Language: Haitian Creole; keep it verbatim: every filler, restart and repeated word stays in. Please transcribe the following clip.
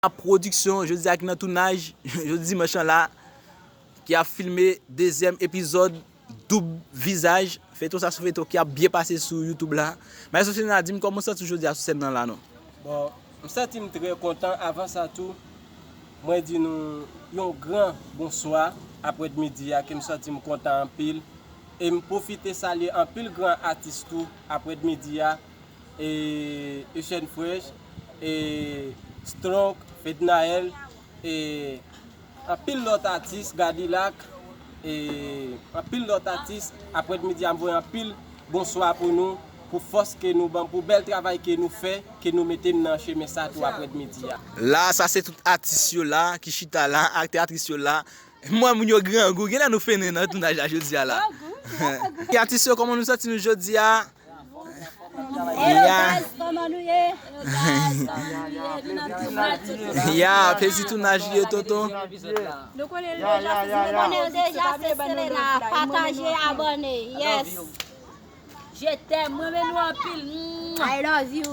Pwodiksyon, jodi a ki nan tounaj, jodi dimanch lan la, ki ap filme dezyèm epizòd Doub Vizaj. Feyton sa se yon feyton ki ap byen pase sou YouTube la. Maestro Selena, di m kòman w santi w jodi a sou sèn nan la non? Bon, m santi m trè kontan. Avan sa tou, mwen di nou yon gran bonswa aprèdmidi a, ke m santi m kontan anpil. E m pwofite salye anpil gran atis tou aprèdmidi a, e Eugène Fresh, e Strong, Fednaelle, e anpil lòt atis, Gadilak, e anpil lòt atis. Aprèdmidi a, m voye anpil bonswa pou nou, pou fòs ke nou ban, pou bèl travay ke nou fè, ke nou mete m nan chemen sa tou aprèdmidi a. La, sa se tout atis yo la, ki chita la, aktè, aktris yo la. Mwen, moun yo grangou, genlè nou fennen nan tounaj la jodi a la. Ki atis yo, kòman nou santi nou jodi a? Hello guys, kòman nou ye? Ya, pezi tounaj li yo, tonton. Nou konnen l deja, si nou konnen l deja, se Selena. Pataje, abòne, yes. Je t'aime, mwen renmen nou anpil. I love you.